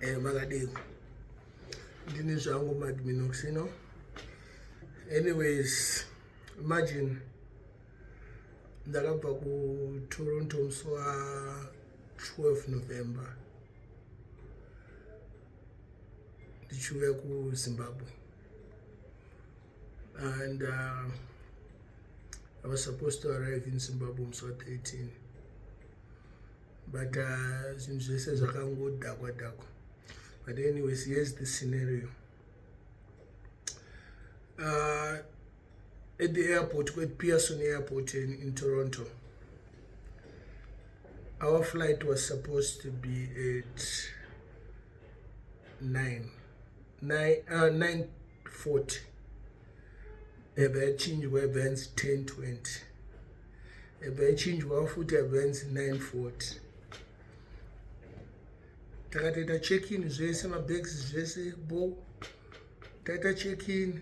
Makadiko ndini zvangu Madminoxino. Anyways, imagine ndakabva kuToronto musi wa 12 November ndichiuya kuZimbabwe, and I was supposed to arrive in Zimbabwe musi wa 13, but zvinhu zvese zvakangodhakwa dhakwa. But anyways, here's the scenario. At the airport, at Pearson Airport in Toronto, our flight was supposed to be at 9 9 9:40. Yabva yachinjwa, yabva yanzi 10:20, yabva yachinjwa futi, yabva yanzi 9:40. Takatoita check-in zvese, mabags zvese bo. Taita check-in,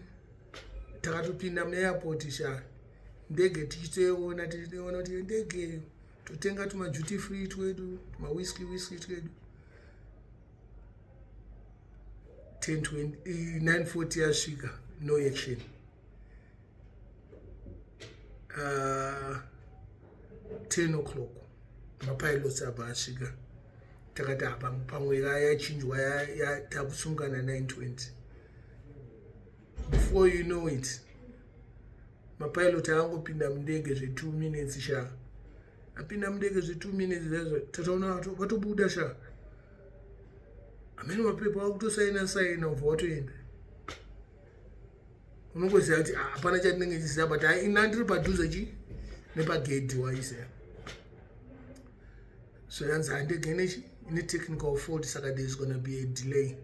takatopinda muairport sha, ndege tichitoiona, tichitoiona kuti ndege. Totenga tumaduty free twedu, tumawhisky whisky twedu. 10:20, 9:40 yasvika, no action. 10 o'clock mapilots abva asvika. Takati apa pamwe yachinjwa, takusungana 9:20. Before you know it, mapilot angopinda mundege zve2 minutes sha. Apinda mundege zve2 minutes zvezvo, tataona vatobuda sha. Hamene mapepa akutosaina saina, ubva watoenda. Unongoziva kuti hapana chatinenge chiziva, but ina ndiri padhuze chi nepagedhi waiziva. So yanzi handege nechi ine technical fault, saka there is gonna be a delay.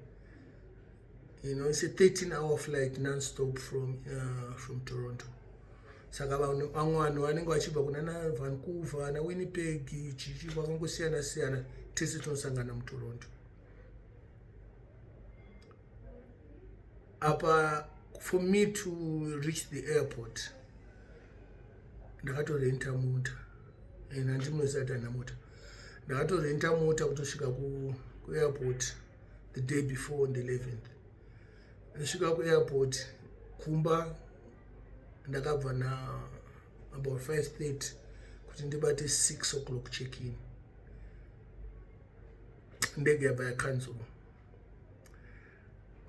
It's a 13-hour flight non-stop from Toronto. Saka vamwe vanhu vanenge vachibva kunana Vancouver naWinnipeg, chichi, kwakangosiyana siyana, tese tinosangana muToronto apa. For me to reach the airport, ndakatorenta mota, and handinoziva kuti handina mota. Ndakatorenta mota kutosvika kuairport the day before, on the 11th. Ndasvika kuairport, kumba ndakabva na about 5:30 kuti ndibate 6 o'clock check in. Ndege yabva yakanzurwa,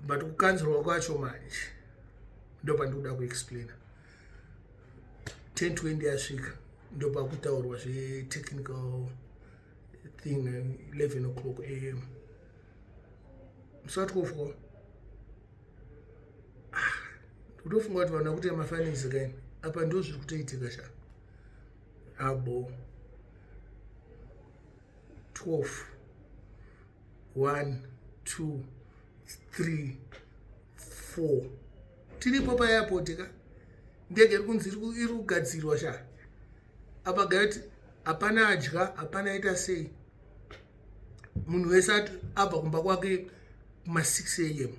but kukanzurwa kwacho manje ndo pandikuda kuexplaina. 10:20 yasvika, ndopakutaurwa zvetechnical thing. 11 o'clock am, musati kofwa. Kutofunga kuti vanhu vakuita mafanisi kaini apa, ndo zviri kutoitika sha. Abo 12, 1, 2, 3, 4, tiripo paairport ka. Ndege iri kunzi iri kugadzirwa sha. Apa gati hapana adya, hapana aita sei. Munhu wese abva kumba kwake kuma6 am.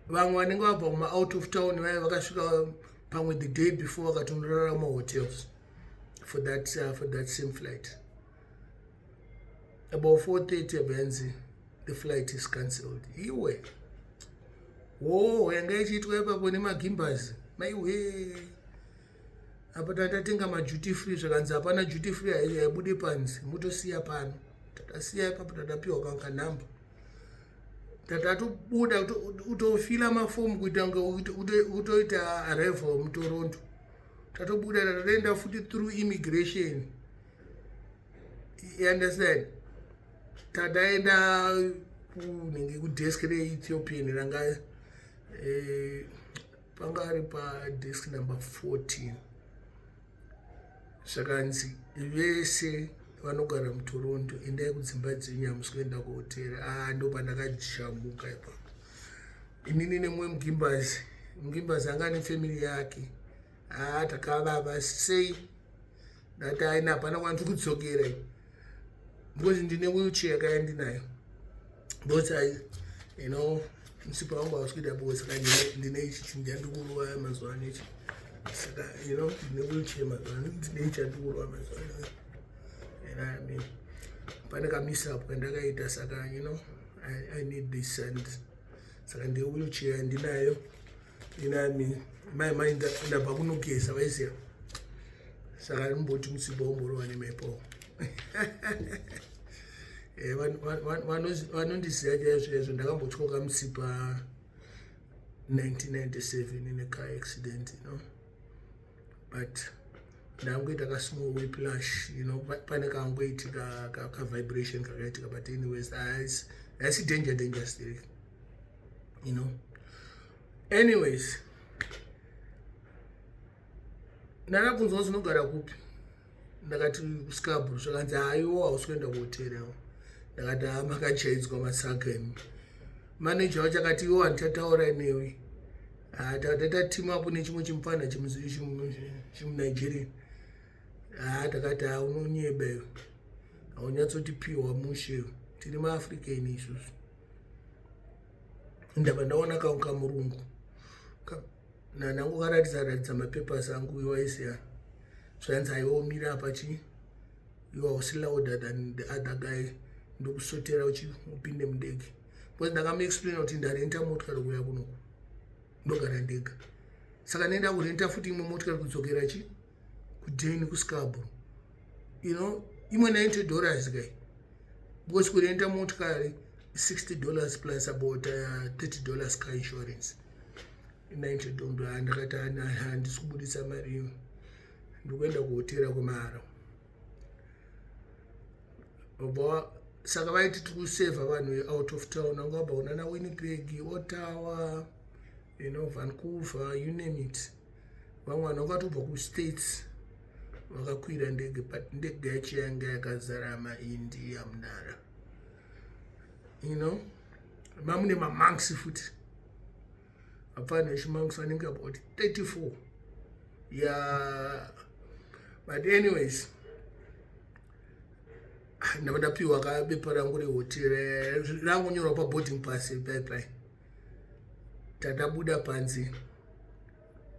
Vamwe vanenge vabva kuma out of town vaya vakasvika pamwe the day before, vakatonorara mahotels for that same flight. About 4:30 yabva yanzi the flight is cancelled. Iwe wo, yanga ichiitwa ipapo nemagimbers, maiwe. Apa tatatenga maduty free, zvakanzi hapana duty free haibude panze, mutosiya pano. Tatasiya ipapo, tatapiwa kanhamba, tatatobuda utofila mafomu kuita kunge utoita arrival muToronto. Tatobuda, tatoenda futi through immigration, you understand? Tataenda kunenge kudesk reEthiopian ranga panga ari padesk number 14. Zvakanzi vese vanogara muToronto, endai kudzimba dzenyu, hamusi kuenda kuhotera. A, ndo pandakajamuka ipapo inini nemumwe mugimbazi. Mugimbazi anga ane family yake. A, takavava sei. Ndati aina, hapana kwandiri kudzokera because ndine wheelchair kayandinayo, because I musipa wangu hausi kuita bo. Saka ndine ichi chinhu chandikurova mazuva ano ichi. Saka ndine wheelchair mazuva ano, ndine ichi chandikurova mazuva ano. And I mean, pane kamishap kandakaita, saka I need this and saka ndiyo wheelchair yandinayo inami mai mai ndabva kunogeza vaiziva saka ndimboti mutsiba umborova nemhepo. Eh, vanondiziva chaizvo chaizvo. Ndakambotyoka mutsipa 1997 in a car accident, but ndangoita kasmall whiplash. Pane kangoitika kavibration kakaitika, but anyways, haisi danger danger still. Anyways, ndakabvunzwa kuti unogara kupi. Ndakati kuScarborough. Zvakanzi, "Haiwo, hausi kuenda kuhotera." Ndakati, "Ha, makachaidzwa matsaga imi." Maneja wacho akati, "Iwo, handichataura newe." Tataita team up nechimwe chimufana chimuNigeria. Ha, takati, "Ha, unonyeba iwe, haunyatsotipiwa mushe, tiri maAfrican isusu." Ndabva ndaona kamurungu nanangu karatidza ratidza mapapers angu iwaisiya. Zvanzi, "Aiwa, umira apa chi, iwe hausi louder than the other guy, ndokusotera upinde mundege." Because ndakamuexplaina kuti ndarenta motikari kuuya kunoku, ndogara ndega, saka nenda kurenta futi imwe motikari kudzokera chi kudeni kuScarborough, imwe $90 kai, because kurenta motikari $60 plus about $30 car insurance, $90. Ndakati, "Handisi kubudisa mari iyo, ndikuenda kuhotera kwemahara." Saka vaiti tiri kusevha vanhu out of town, anga vabva kunana Winnipeg, Ottawa, Vancouver, you name it. Vamwe vanhu vakatobva kuStates vakakwira ndege, but ndege yacho yanga yakazara maIndia munara. Mamune mamonks futi, vapfana vechimonks vanenge about 34. Yeah, but anyways, ndava ndapiwa kabepa rangu rehotera, rangonyorwa paboarding pass paipai. Tatabuda panze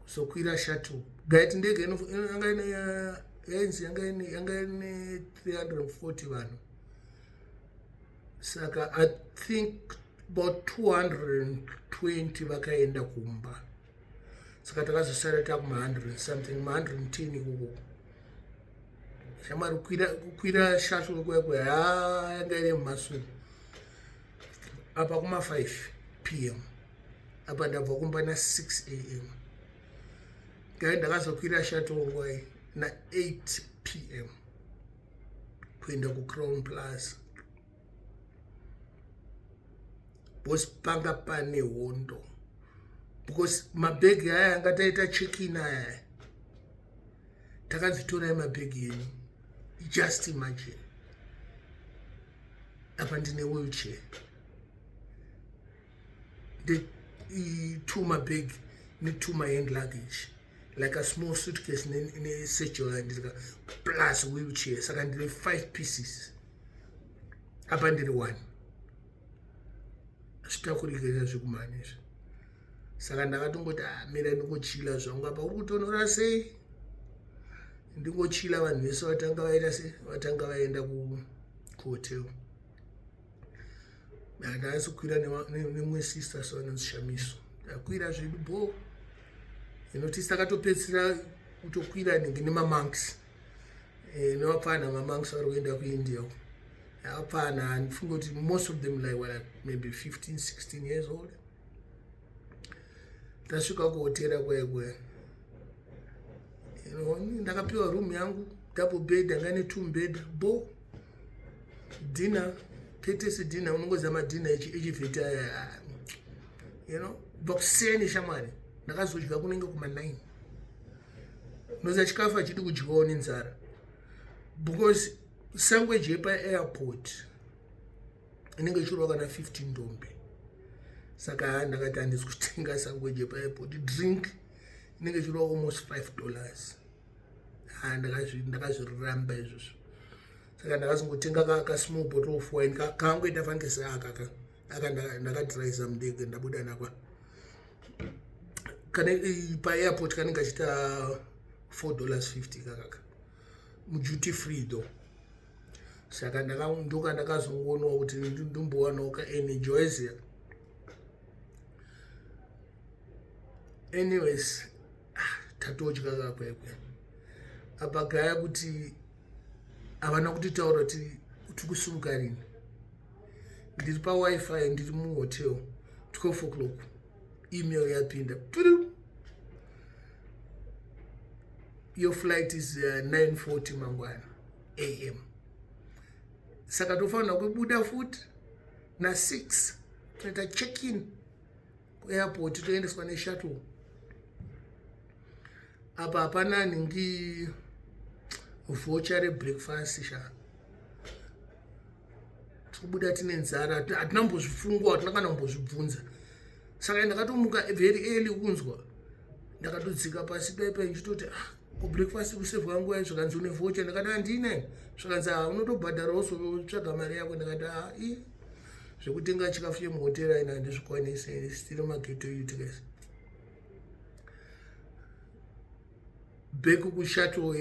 kuzokwira shuttle gaiti. Ndege yanga ine yainzi yanga ine 340 vanhu, saka I think about 220 vakaenda kumba. Saka takazosara takuma100 something, ma110 ikoko. Shamwari, kukwira shuttle kwekwe, ha, yanga iri mumasuru apa kuma5 p.m., apa ndabva kumba na6 a.m. Ngai ndakazokwira shuttle ngwai na8 p.m. kuenda kuCrown Plaza because panga pane hondo, because mabhegi aya anga taita check-in aya, takanzi torai mabhegi enyu. Just imagine, apa ndine wheelchair, two mabhegi netwo mahand luggage, like a small suitcase nesatchel yandika plus wheelchair, saka ndine five pieces, apa ndiri one. Zvitakurikira zvekumhanya izvi. Saka ndakatongoti, ah, mira ndingochila zvangu apa, uri kutonora sei, ndingochila. Vanhu vese vatanga vaita se vatanga vaenda kuhotel. Ndakazokwira nemumwe sister so anonzi Shamiso. Takwira zvedu bo inoti takatopedzisira kutokwira nenge nemamonks, nevapfana mamonks vari kuenda kuIndia. Apfana, handifunge kuti most of them like were like maybe 15 16 years old. Tasvika kuhotera kwekwe, ndakapiwa room yangu, double bed, anga ne two bed bo, dinner ketesi dinner, unongoziva madinner echivheti aya. Kubva kuseni, shamwari, ndakazodya kunenge kuma9. Unoziva chikafu hachidi kudyiwawo nenzara, because sangweji yepaairport inenge ichirova kana 15 ndombe. Saka ha, ndakati handisi kutenga sangweji yepaairport. Drink inenge ichirova almost $5. Ha, ndakazviramba izvozvo. Saka ndakazongotenga kasmall bottle of wine kangoita fange seakaka aka ndakadhiraisa mundege, ndabuda nakwa kane paairport kanenge kachita $4.50 kakaka muduty free though. Saka ndoka ndakazongoonawo kuti ndombowanawo kaenergy, waiziva. Anyways, ah, tatodya kakwekwe apa gaya kuti havana kutitaura kuti tikusimuka rini. Ndiri pawifi, ndiri muhotel, 12 o'clock email yapinda, "Your flight is 9:40 mangwana am." Saka tofanira kubuda futi na6, toita check in kuairport, toendeswa neshuttle. Apa hapana nhingi voucher rebreakfast sha. Tikubuda tine nzara, hatina mbozvifungwa, hatina kana kumbozvibvunza. Saka ndakatomuka very early kunzwa, ndakatodzika pasi paipa ndichitoti, "Ah, kubreakfast kusevhwa nguva?" Zvakanzi, "Une voucher?" Ndakati, "Handina." Zvakanzi, "Ah, unotobhadhara, uzotsvaga mari yako." Ndakati, "Ah, i zvekutenga chikafu chemuhotera ina handizvikwanisi, tiri maghetto youth guys." Back kushuttle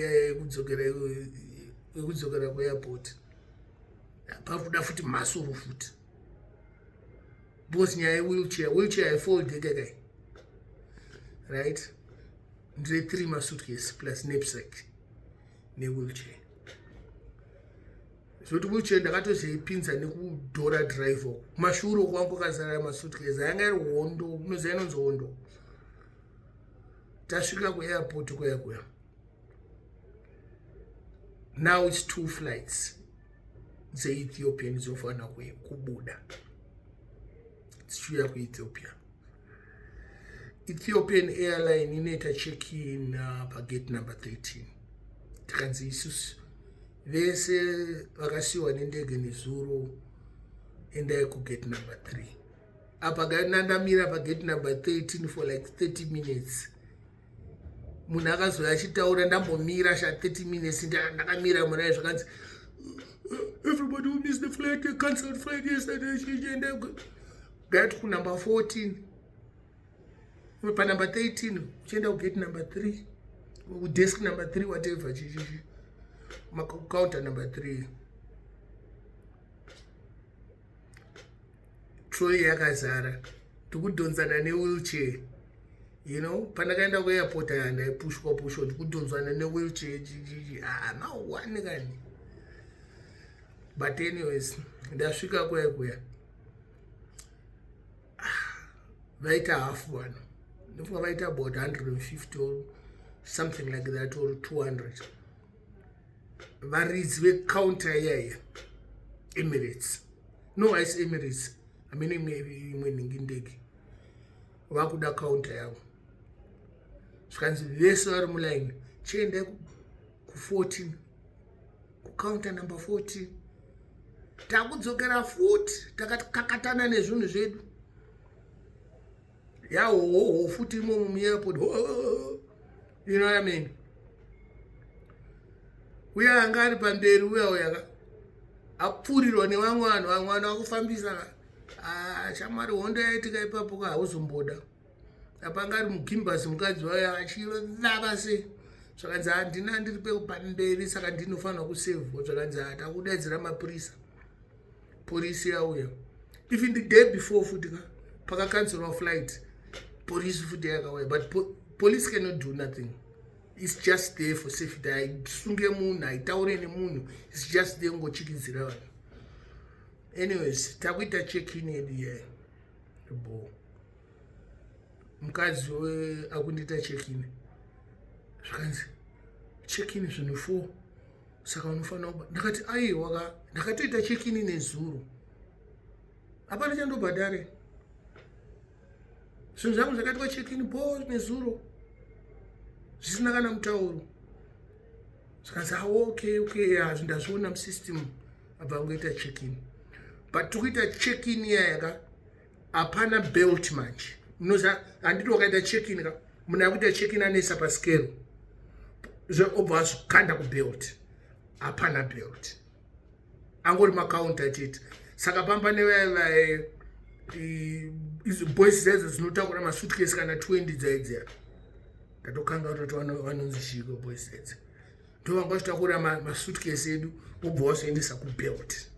yekudzokera kuairport, pakuda futi mhasuru futi, because nyaya yewheelchair, wheelchair haifoldeke kai, right? Ndine three masuitcase plus knapsack newheelchair. Zvoti wheelchair ndakatozoipinza nekudhora driver, kumashure kwangu kwakazara masuitcase, ayanga iri hondo. Unoziva inonzi hondo. Tasvika kuairport kuya kuya, now it's two flights dzeEthiopian dzofanira kubuda dzichiuya kuEthiopia. Ethiopian Airline inoita check-in pagate number 13. Tikanzi isusu vese vakasiyiwa nendege nezuro, endai kugate number 3. Apa nandamira pagate number 13 for like 30 minutes. Munhu akazouya achitaura, ndambomira sha 30 minutes ndakamira murai. Zvakanzi, "Everybody who missed the flight, cancelled flight yesterday, chichienda gate kunumber 14." Panumber 13 uchienda kugate number 3, kudesk number 3, whatever, chichichi, counter number 3, trolley yakazara, tikudhonzana newheelchair. Pandakaenda kuairport aya, ndaipushwa pushwa, ndikudhonzana newheelchair, chichichi, mawani kani. But anyways, ndasvika kuya kuya, vaita hafu vanhu, ndofunga vaita about 150 or something like that, or 200. Varidzi vecounter iyaiya, Emirates, no, haisi Emirates, hamene imwe nhingi ndege, vakuda counter yavo. Zvikanzi vese vari muline, chiendai ku14, kucounter number 14. Takudzokera futi takakakatana nezvinhu zvedu, yahohoho futi imomo muairport, you know what I mean? Uya anga ari pamberi uya uya apfuurirwa nevamwe vanhu, vamwe vanhu vakufambisa. Ah, shamwari, hondo yaitika ipapo ka, hauzomboda. Apa anga ari mugimbasi, mukadzi wayo achivava sei. Zvakanzi, "Handina, ndiri pamberi, saka ndinofanira kusevhwa." Zvakanzi, "Takudaidzira mapurisa." Polisi yauya. Even the day before futi ka, pakakanzelwa flight, polisi futi yakauya, but police cannot do nothing. It's just there for safety. Haisunge munhu, haitaure nemunhu, it's just there kungochikidzira vanhu. Anyways, takuita check-in yedu iyayo bo. Mukadzi akundiita check-in, zvakanzi, "Check-in zvinhu four, saka unofanira." Ndakati, "Aiwa ka, ndakatoita check-in nezuro, hapana chandobhadhare. Zvinhu zvangu zvakaitwa check-in bo nezuro, zvisina kana mutauro." Zvikanzi, "Awo, okay, hazvi ndazviona musystem." Abva angoita check-in. But tikuita check-in iyaya ka, hapana belt manje. Unoziva, handiti wakaita check-in ka, munhu akuita check-in anoisa paskero, obva azvikanda kubelt. Hapana belt, angori macounter chete. Saka pamba nevaya boys dzaidzo dzinotakura masuitcase kana 20 dzaidziya, ndatokanga kutoti vanonzi chiko boys dzaidzo. Ndovanga vachitakura masuitcase edu wobva wazoendesa kubelt.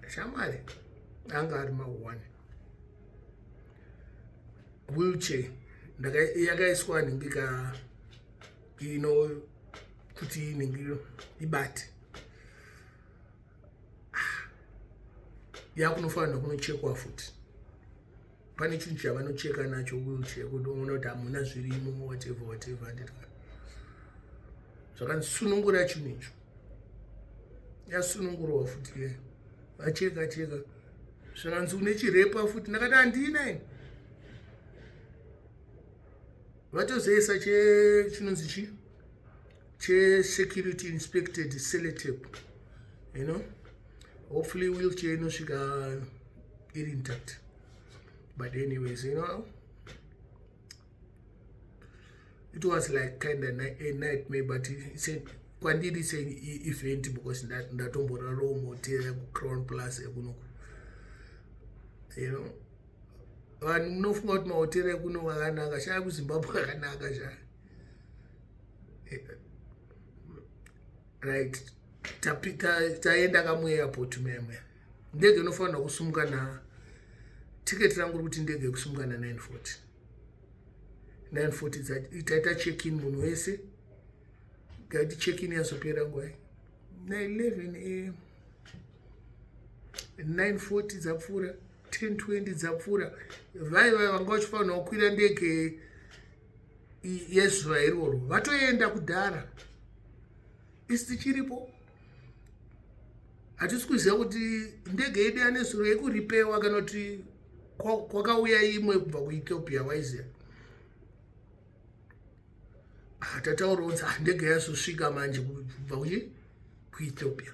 Shamwari anga ari ma1 wheelchair yakaiswa nhingi ka ino kuti nhingi ibate ah, yakunofanira kunochekwa futi. Pane chinhu chavanocheka nacho wheelchair kuti unoona kuti hamuna zvirimo, whatever whatever. Handiti zvakandisunungura chinhu icho? Yasunungurwa futi ke, vacheka cheka, zvakanzi une chirepa futi. Ndakati handina ini. Vatozoisa chinonzi chi chesecurity inspected sellotape. Hopefully wheelchair inosvika iri intact. But anyways, it was like kind of a nightmare, but it's a kwandiri it's an event because ndatomborarawo muhotera yekuCrown Plus ekunoku. Vanhu munofunga kuti mahotera ekuno akanaka shaa, kuZimbabwe akanaka shaa. Right, taenda kamuairport muyamwe. Ndege inofanira kusumuka na tiketi rangu rikuti ndege yekusumuka na940. 940 taita check in munhu wese. Gaiti check in yazopera nguai? Na11 am. 940 dzapfuura, 1020 dzapfuura. Vai vai vanga vachifanira kukwira ndege yezuva iroro vatoenda kudhara. Isi tichiripo, hatisi kuziva kuti ndege yedu yanezuro yekuripewa kana kuti kwakauya imwe kubva kuEthiopia. Waiziva, tataura kunzi ah, ndege yazosvika manje kubva kuchi kuEthiopia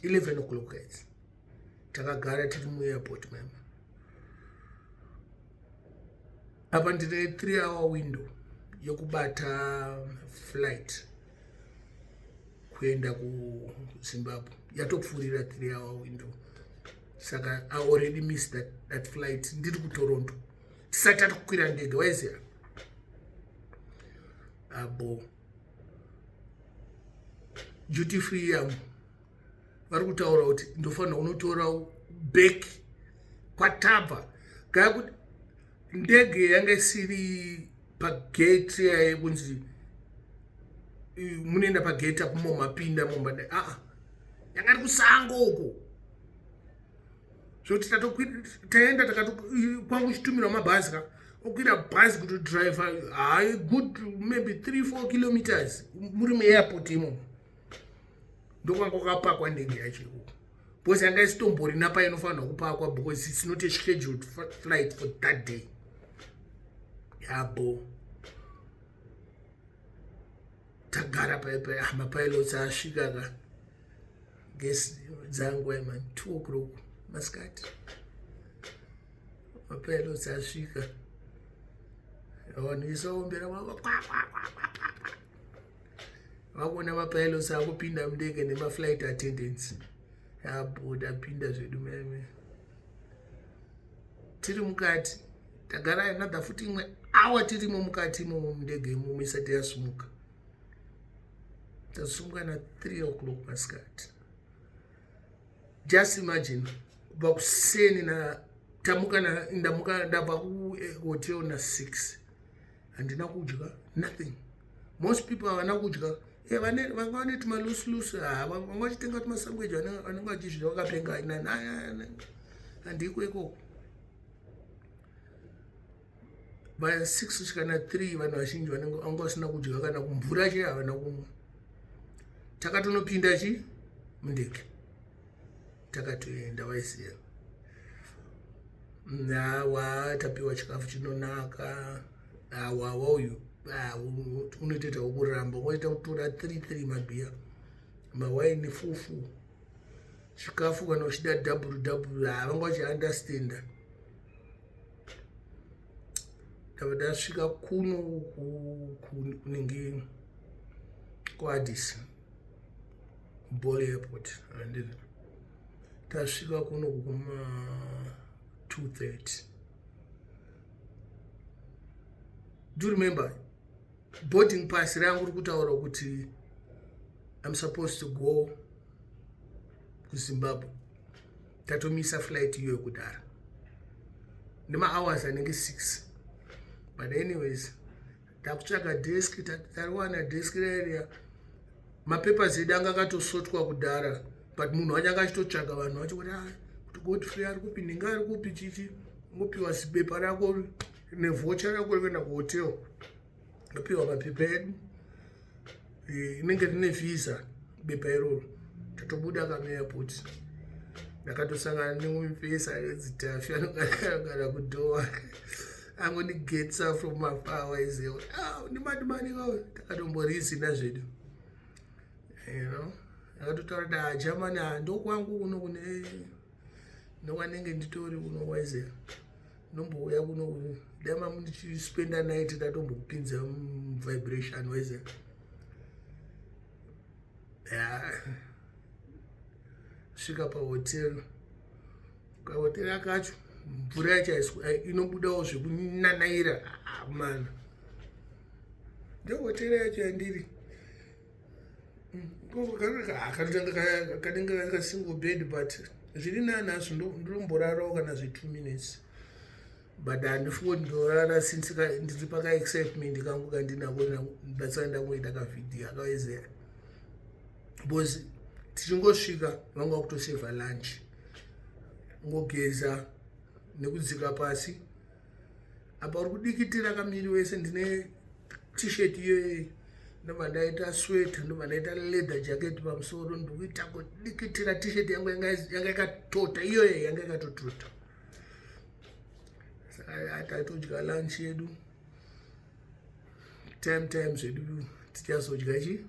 11 o'clock. Guys, takagara tiri muairport mema. Apa ndine 3 hour window yokubata flight kuenda kuZimbabwe. Yatopfuurira 3 hour window, saka I already missed that flight. Ndiri kuToronto tisati tati kukwira ndege. Waiziva abo duty free yangu vari kutaura kuti ndofanira kunotora back kwatabva. Gaya kuti ndege yanga isiri pagate yekunzi munoenda pagate apo momapinda momba. Aa, yanga iri kusango uko, zvokuti taenda kwangu chitumirwa mabhazi ka, okwira bhazi kuti driver hai good maybe 3 4 kilometers muri muairport imomo. Ndokwanga kwakapakwa ndege yacho ikoko because yanga isitomborina painofanirwa kupakwa because it's not a scheduled flight for that day. Yabo tagara paipai. Ah, mapilots asvika ka. Guess dzangu man, 2 o'clock masikati mapilots asvika. Vanhu isaombera vakuona mapilots akupinda mundege nemaflight attendants. Yabo tapinda zvedu meme, tiri mukati. Tagara another futi imwe hour tirimo mukati imomo mundege imomo isati yasumuka. Tasumuka na3 o'clock masikati. Just imagine, kubva kuseni na tamuka na ndamuka, ndabva kuhotel na6, handina kudya nothing. Most people havana kudya. Eh, vanga vane tumalusulus, vanga vachitenga tumasangweji, vanenge vachizvidya vakapenga. Handiko ikoko. By 6 kusvika na3 vanhu vazhinji vanenge vanga vasina kudya, kana kumvura che havana kumwa. Takatonopinda chi mundege, takatoenda. Waiziva, awa tapiwa chikafu chinonaka. Awawa uyu unotoita wokuramba, unoita kutora 3 3 mabhiya, mawaini fufu, chikafu kana uchida double double. Havanga vachiunderstanda. Ndabva ndasvika kuno kunenge kuAddis, Bole Airport. Handiti tasvika kuno kuma 2:30? Do you remember? Boarding pass rangu ri kutaura kuti I'm supposed to go kuZimbabwe. Tatomisa flight iyoyo kudhara nemahours anenge 6. But anyways, takutsvaga desk, tariwana desk rearea. Mapapers edu anga akatosotwa kudhara, but munhu wacho anga achitotsvaga vanhu vacho kuti, ah, kuti Godfrey ari kupi, ndinga ari kupi, chichi. Ngopiwa zibepa rako nevoucher rako rekuenda kuhotel. Ndopiwa mapepa edu, inenge rine visa bepa iroro. Tatobuda kamuairport, ndakatosangana nemumwe mufesi anonzi Tafi, anogara kuDoha. Angondigetsa from afar, waiziva, ah, ndimadimani. Takatomborizina zvedu. Akatotaura kuti, "Ah, Germany, ah, ndokwangu kuno, kune ndokwanenge nditori kuno, waiziva, ndombouya kuno dama ndichispenda night, ndatombokupinza muvibration, waiziva." Ya, svika pahotel. Kahotera kacho mvura yacho inobudawo zvekunanaira. Ah, mana, ndohotera yacho yandiri. Kanotanga kanenge kasingle bed, but zviri nanhasi ndomborarawo kana zve2 minutes, but handifungi kuti ndorara since ndiri pakaexcitement kangu kandinako. Ndatsaka ndangoita kavhidhiyo akawezera because tichingosvika vanga kutosevha lunch. Ngogeza nekudzika pasi apa uri kudikitira kamiri wese. Ndine T-shirt iyoyo, ndobva ndaita sweater, ndobva ndaita leather jacket pamusoro, ndikuita kudikitira. T-shirt yangu yanga yakatota iyoyo, yanga yakatotota. Saka tatodya lunch yedu time time zvedu. Tichazodya chi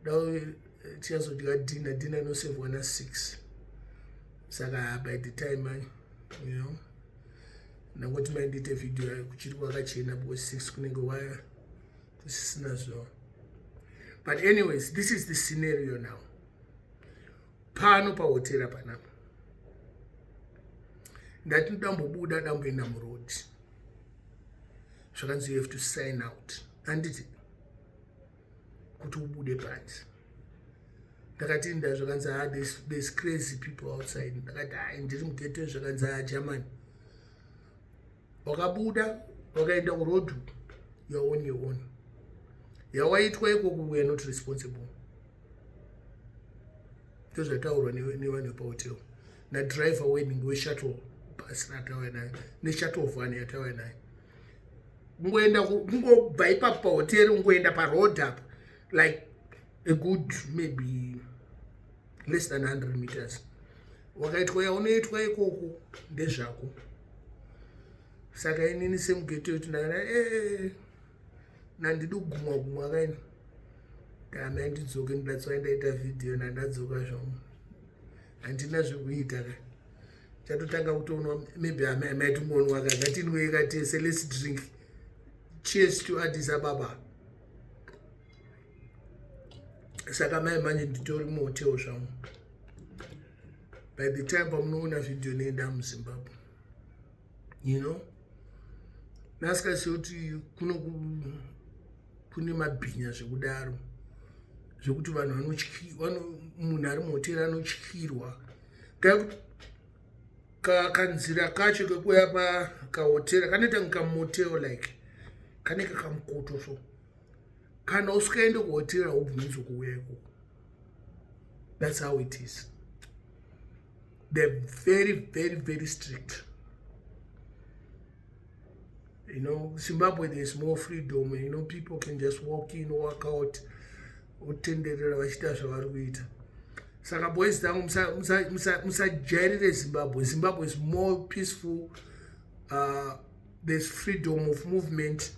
dau, tichazodya dinner. Dinner inosevhwa na6. Saka by the time ndangoti mai ndiite vhidhiyo kuchiri kwakachena because 6 kunenge waya kusisina zuva. But anyways, this is the scenario now. Pano pahotera panapa ndati ndambobuda, damboenda muroad, zvakanzi, "You have to sign out," handiti, kuti ubude panze. Ndakati nda, zvakanzi, "Ah, there's crazy people outside." Ndakati, "Hai, ndiri mughetto." Zvakanzi, "Ah, Germany, wakabuda wakaenda kuroad, you are on your own. Yawaitwa ikoko, we are not responsible." Ndozvataurwa nevanhu vepahotel nadriver wedding weshuttle bus ratauya nayo neshuttle van yatauya nayo. Kungoenda, kungobva ipapo pahoteri, kungoenda paroad apa, like a good maybe less than 100 meters, wakaitwa yaunoitwa ikoko ndezvako. Saka inini semughetto yetu ndakana ee nandidi kugumwa gumwa kaini, ndamai ndidzoke. Ndatswa ndaita vhidhiyo, nandadzoka zvangu, handina zvekuita ka. Chatotanga kutoonwa, maybe amai maitingonwa ka, ngatinwei katese, let's drink, cheers to Addis Ababa. Saka mai manje nditori muhotel zvangu. By the time pamunoona vhidhiyo nenda muZimbabwe. Nasikazivi kuti kuno kune mabhinya zvekudaro, zvekuti vanhu, munhu ari muhoteri anotyirwa. Kanzira kacho kekuya pakahotera kanoita kunge kamotel, like kanenge kamukoto. So kana usikaende kuhotera, haubvumidzwe kuuya ikoko. That's how it is. They're very, very, very strict. Zimbabwe, there's more freedom. People can just walk in, walk out, otenderera vachiita zvavari kuita. Saka boys dzangu, musajairire Zimbabwe. Zimbabwe is more peaceful. There's freedom of movement.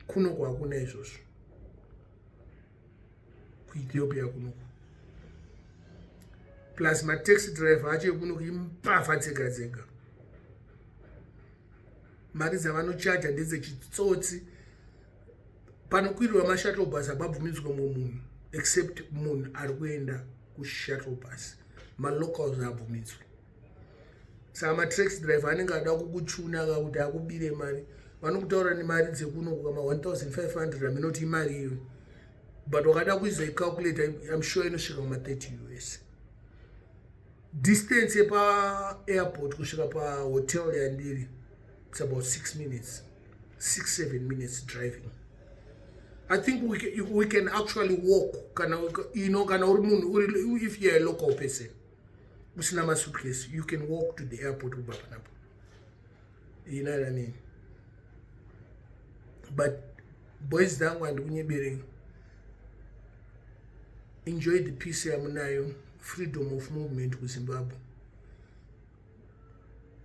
Kuno kwakuna izvozvo, kuEthiopia kunoku. Plus mataxi driver acho ekunoku imbavha dzega dzega. Mari dzavanochaja ndedzechitsotsi. Panokwirirwa mashuttle bus hapabvumidzwa mumwe munhu except munhu ari kuenda kushuttle bus. Malocals haabvumidzwi. Saka mataxi driver anenge ada kukuchuna kakuti akubire mari. Vanokutaura nemari dzekuno kama 1500, aminoti imari iyo, but wakada kuizoicalculate, I'm sure inosvika kuma 30 US. Distance yepaairport kusvika pahotel yandiri, it's about 6 minutes, 6 7 minutes driving. I think we can actually walk kana kana uri munhu, if you're a local person usina masuitcase, you can walk to the airport kubva panapo, you know what I mean? But boys dzangu, handikunyeberei, enjoy the peace yamunayo, freedom of movement kuZimbabwe.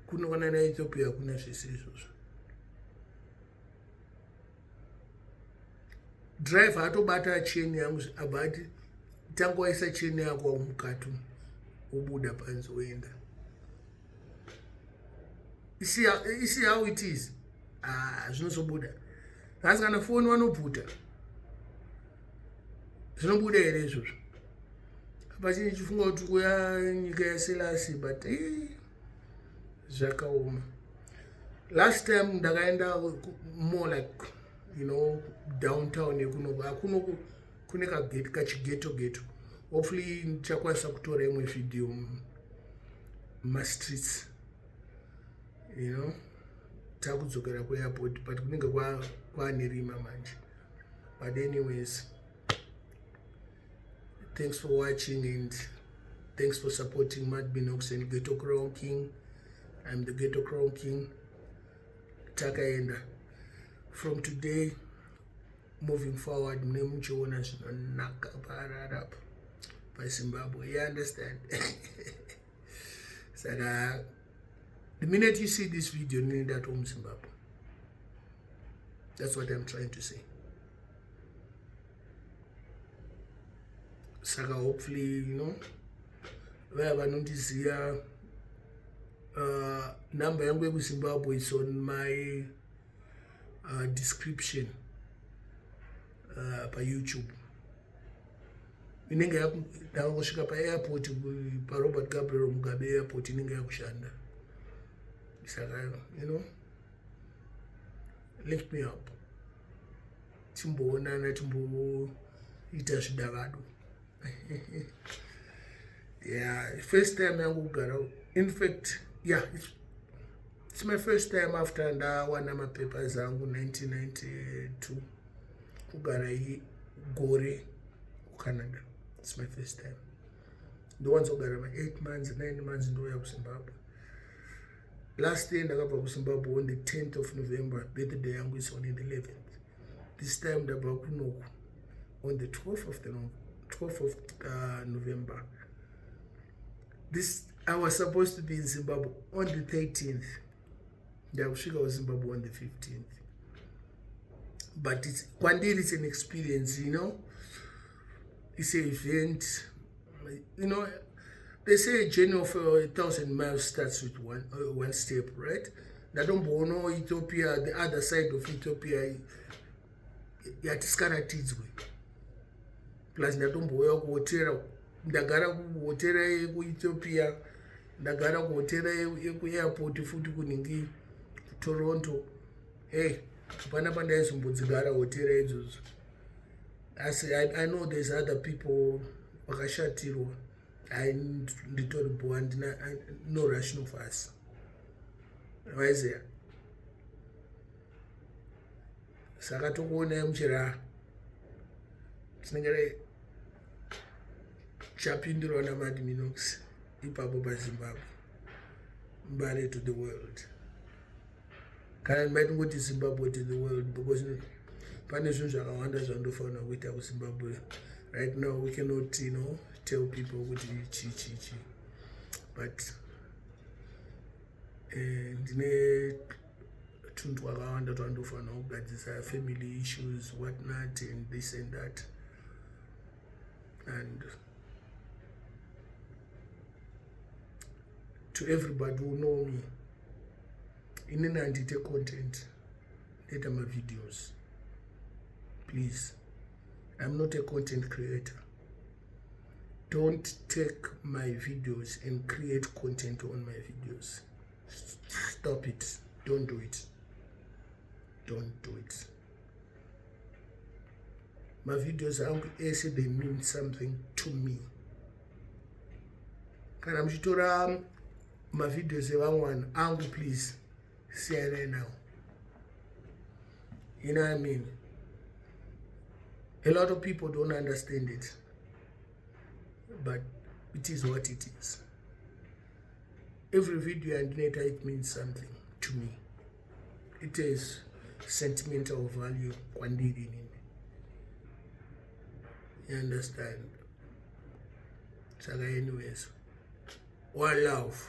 Kuno kana naEthiopia hakuna zvese izvozvo. Driver atobata cheni yangu, abva ati, "Tanga waisa cheni yako mukati, ubuda panze uenda." You see how it is? Ah, zvinozobuda asi kana foni vanobvuta, zvinobuda here izvozvo? Apa chii chifunga kuti kuya nyika yaSelasi, but zvakaoma. Last time ndakaenda more like downtown yekuno, akuno kune kachighetto ghetto. Hopefully ndichakwanisa kutora imwe video mumastreets takudzokera kuairport, but kunenge kwaane rima manje. But anyways, thanks for watching and thanks for supporting Mad Binox and Ghetto Crown King. I'm the Ghetto Crown King. Takaenda. From today moving forward, mune muchiona zvinonaka pararapa paZimbabwe, you understand? Saka the minute you see this video, ndine ndato muZimbabwe. That's what I'm trying to say. Saka hopefully vaya vanondiziva, number yangu yekuZimbabwe is on my description paYouTube. Inenge ndakangosvika paairport, paRobert Gabriel Mugabe Airport, inenge yakushanda. Saka lift me up, timboonana, timboita zvidavado. Yeah, first time yangu kugara, in fact, yeah, it's my first time after ndawana mapapers angu 1992 kugara gore kuCanada. It's my first time. Ndowanzogara ma8 months, 9 months, ndouya kuZimbabwe. Last year ndakabva kuZimbabwe on the 10th of November. Birthday yangu is on the 11th. This time ndabva kunoku on the 12th of November. This I was supposed to be in Zimbabwe on the 13th. Ndakusvika kuZimbabwe on the 15th, but it's kwandiri it's an experience. It's an event. They say a journey of 1,000 miles starts with one step, right? Ndatomboonawo Ethiopia, the other side of Ethiopia yatisingaratidzwe. Plus ndatombouya kuhotera, ndagara kuhotera yekuEthiopia, ndagara kuhotera yekuairport futi kuningi, kuToronto. Hey, hapana pandaizombodzigara hotera idzodzo. Asi I know there's other people vakashatirwa. Nditori bo, handina no rush, no fuss, waiziya. Saka tokuonai muchiraha tinenge chapindurwa naMadminox ipapo paZimbabwe. Mbare to the world, kana maitingoti Zimbabwe to the world, because pane zvinhu zvakawanda zvandofanira kuita kuZimbabwe. Right now we cannot tell people kuti chi chi chi, but ndine tunhu twakawanda twandofanira kugadzisa, family issues, what not, and this and that. And to everybody who know me, inini handiite content, ndoita mavideos. Please, I'm not a content creator. Don't take my videos and create content on my videos. Stop it. Don't do it. Don't do it. Mavideos angu ese, they mean something to me. Kana muchitora mavideos evamwe vanhu, angu please siyanai nawo. You know what I mean? A lot of people don't understand it, but it is what it is. Every video yandinoita, it means something to me. It is sentimental value kwandiri inini, you understand? Saka anyways, one love.